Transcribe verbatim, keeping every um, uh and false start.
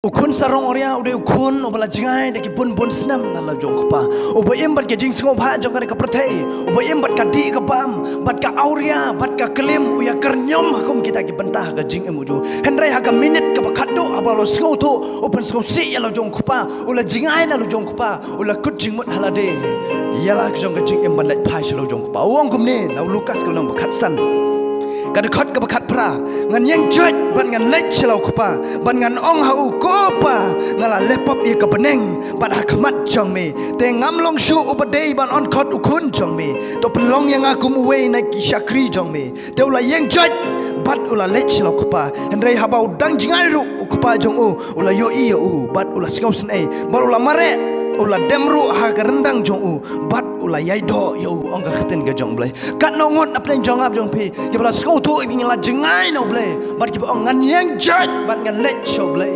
U khun sarong awria u dei u khun uba la jngai da ki bun bun snem na la jong u kpa. Uba im bad ka jingsngewbha jong ka pyrthei. Uba im bad ka dih ka bam, bad ka awria, bad ka klim, u ïa kyrñiom ha kum kita ki bynta ha ka jingim u jong u. Hynrei ha ka minit kaba khatduh haba u la sngewthuh, u pynsngewsih ïa la jong u kpa, u la jngai na la jong u kpa, u la kut jingmut ha lade ïa la jong ka jingim ban leit phai sha la jong u kpa. U ong kumne na u Lukas ka lynnong ba khatsan, ka dkhot kaba khatphra: Ngan ïeng joit bad ngan leit sha la u kpa, bad ngan ong ha u, Ko Pa, nga la leh pop ïa ka bneng bad ha khmat jong me, te ngam long shuh uba dei ban ong khot u khun jong me. To pynlong ïa nga kum uwei na ki shakri jong me. Te u la ïeng joit bad u la leit sha la u kpa. Hynrei haba u dang jngai ruh u kpa jong u, u la ïohi ïa u bad u la sngewsynei, bad u la mareh, u la dem ruh ha ka ryndang jong u, bad u la ïai doh ïa u, ong ka ktien ka jong U Blei. Katno ngut na pdeng jong ap jong phi kiba la sngewthuh ïa phi ngi la jngai na U Blei, bad kiba ong ngan ïeng joit bad ngan leit sha U Blei.